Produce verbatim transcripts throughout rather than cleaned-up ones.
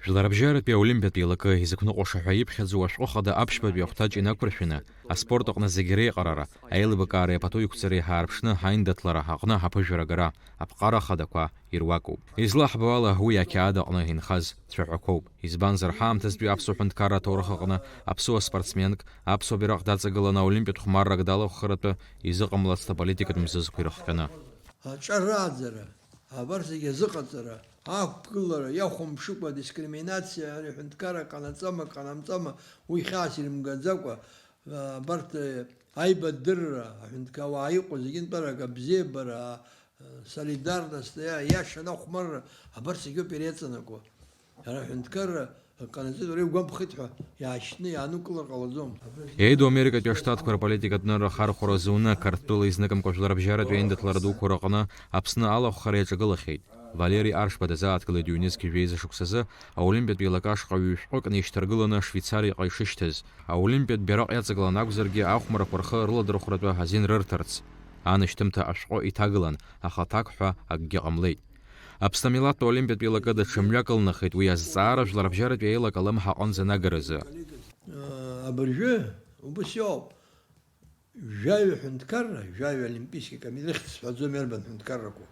Жәларбжьаратәи аолимпиатә еилакы изықәныҟәаша ҳәа иԥхьаӡоу ашәҟәы хада аԥшьбатәи ахәҭаҿ инақәыршәаны, аспорт аҟны зегьы реиҟарара, аилибакаареи апатуиқәҵареи ҳаарԥшны ҳаиндаҭлара аҟны аԥыжәара агара, аԥҟара хадақәа ируакуп. Излаҳбо ала, уи ақьаад аҟны инхаз цәаҳәақәоуп. Избанзар, ҳаамҭазтәи аԥсуа ҳәынҭқарра аҭоурых аҟны аԥсуа спортсменк аԥсуа бираҟ даҵагыланы аолимпиатә хәмаррак далахәхаратәы изыҟамлацт аполитикатә мзызқәа ирыхҟьаны. Аҿарааӡара, абарҭ зегьы азыҟаҵара, ақәгылара, иахәамԥшыкәа адискриминациа, ари аҳәынҭқарра ҟанаҵама, ҟанамҵама, уи хьаас ирымгаӡакәа, абарҭ, аибадырра, аҳәынҭқар ауаа иҟоу зегьы нтәарак абзиабара, солидарность, иа-, иаша анахәмарра, абарҭ зегьы ауп иреиҵанакуа. Ара аҳәынҭқарра ҟанаҵеит, уара иугәамԥхеит ҳәа иаашьҭны иаанукылар ҟалаӡом. Иеиду Америкатәи Аштатқәа рполитикатә нырра ахархәара зуны, Қарҭтәыла изныкымкәа жәларбжьаратәи аиндаҭлара дуқәа рыҟны Аԥсны алахәхара иаҿагылахьеит. Валери Аршба дазааҭгылеит ҩнызқь жәеиза шықәсазы аолимпиатә еилакы ашҟа ҩ-шәҟәык неишьҭаргыланы Швеицариаҟа ишышьҭаз. Аолимпиатә бираҟ иаҵагылан акәзаргьы, ахәмарақәа рхы рыладырхәратәы азин рырҭарц. Анашьҭымҭа ашәҟәы иҭагылан, аха аҭак ҳәа акгьы ҟамлеит. Аԥсны амилаҭтә олимпиатә еилакы даҽа мҩак ылнахит уи азҵаара жәларбжьаратәи аилак алымҳа аҟынӡа анагаразы. Абыржәы убас иоуп. Жәаҩа ҳәынҭқарра, жәаҩа олимпийски комитет, ихьӡ сҳәаӡом, иарбан ҳәынҭқаррақәоу.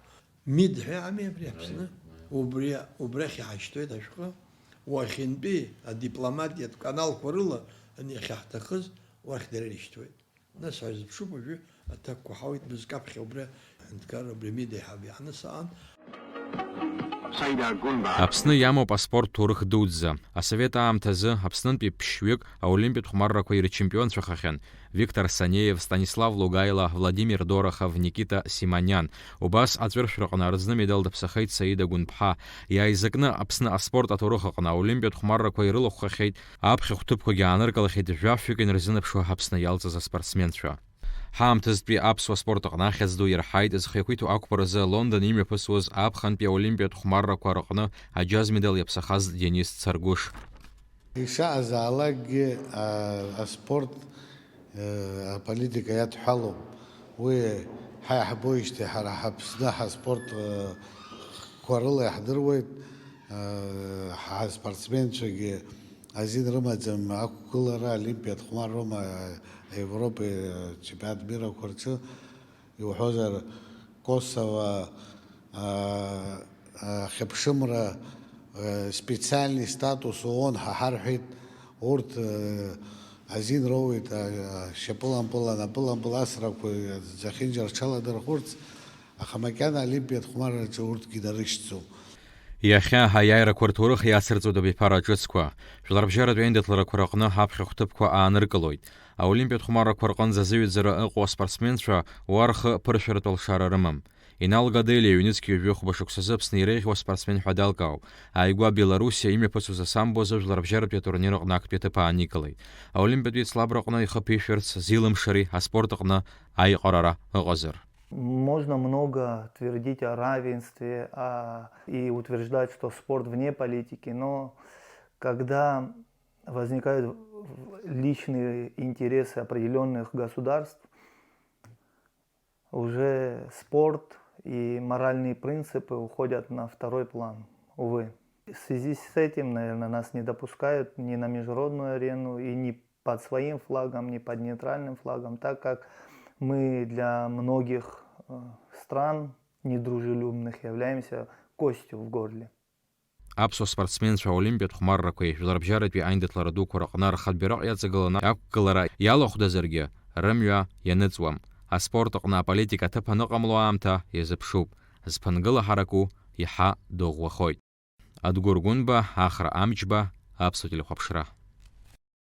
МИД ҳәа иҟами абри Аԥсны. Убри, убрахь иҳашьҭуеит ашәҟәы. Уахьынтәи адипломатиатә каналқәа рыла ани иахьаҳҭахыз, уахь дара ирышьҭуеит. Нас ҳазыԥшуп уажәы аҭакқәа ҳауит, бызкаԥхьа убра аҳәынҭқарра, убри амида иҳаб иаҳны саан. Аԥсны иамоуп аспорт ҭоурых дуӡӡа. Асовет аамҭазы Аԥснынтәи ԥшьҩык аолимпиатә хәмаррақәа ирчемпионцәахахьан Виктор Санеев, Станислав Лугаила, Владимир Дорохов, Никита Симониан. Убас аҵәыршәраҟны арыӡны медал даԥсахеит Саида Гәынԥҳа. Иааизакны Аԥсны аспорт аҭоурых аҟны аолимпиатә хәмаррақәа ирылахәхахьеит. Аԥхьахә ҭыԥқәагьы ааныркылахьеит жәафҩык инарзынаԥшуа Аԥсны иалҵыз аспортсменцәа. Ҳаамҭазтәи аԥсуа спорт аҟны ахьӡ ду ирҳаит зхы еиқәиҭу ақәԥаразы Лондон имҩаԥысуаз аԥхынтәи аолимпиатә хәмаррақәа рыҟны аџьаз медал иаԥсахаз Денис Царгәыш. Ишаазаалакгьы, а, аспорт, э, аполитика иадҳәалоуп. Уи ҳа иаҳбоижьҭеи ҳара ҳаԥсны ҳаспорт, э, қәа рыла иаҳдыруеит, э, ҳаспортсменцәагьы азин рымаӡам ақәгылара, олимпиатә хәмарроума, Европеи, чемпионат мирақәа рҿы, иуҳәозар, Косово, а, а, хьыԥшымра, а, специальный статус ООН ҳа ҳарҳәеит, урҭ, а, азин роуеит, а, а, шьапылампыл, анапылампыл асрақәа зехьынџьара рҽаладырхәырц, аха макьана олимпиатә хәмарраҿы урҭгьы нарышьҭӡом. Иахьа аиааирақәа рҭоурых иацырҵоит абиԥара ҿыцқәа. Жәларбжьаратәи аиндаҭларақәа рыҟны ҳаԥхьахә ҭыԥқәа ааныркылоит. Аолимпиатә хәмаррақәа рҟынӡа азыҩаӡара ыҟоу аспортсменцәа уа рхы ԥыршәаратә алшара рымам. Инал Гаделиа ҩнызқь ҩажәи хәба шықәсазы Аԥсны иреиӷьу аспортсмен ҳәа далкаауп. Ааигәа Белоруссиа имҩаԥысуаз асамбо азы жәларбжьаратәи атурнир аҟны актәи аҭыԥ ааникылеит. Аолимпиатә еицлабраҟны ихы ԥишәарц зилымшари аспорт аҟны аиҟарара ыҟазар? Можно много твердить о равенстве, а, и утверждать, что спорт вне политики, но когда возникают в-, личные интересы определённых государств, уже спорт и моральные принципы уходят на второй план, увы. В связи с этим, наверное, нас не допускают ни на международную арену, и ни под своим флагом, ни под нейтральным флагом, так как мы для многих, э, стран недружелюбных являемся костью в горле. Аԥсуа спортсменцәа аолимпиатә хәмаррақәеи жәларбжьаратәи аиндаҭлара дуқәа рыҟны рхатә бираҟ иаҵагыланы ақәгылара иалахәдазаргьы, рымҩа ианыҵуам. Аспорт аҟны аполитика аҭыԥ аныҟамло аамҭа иазыԥшуп. Зԥынгыла ҳараку иаҳа дыӷәӷәахоит. Адгәыр Гәынба, Ахра Амҷба, Аԥсуа телехәаԥшра.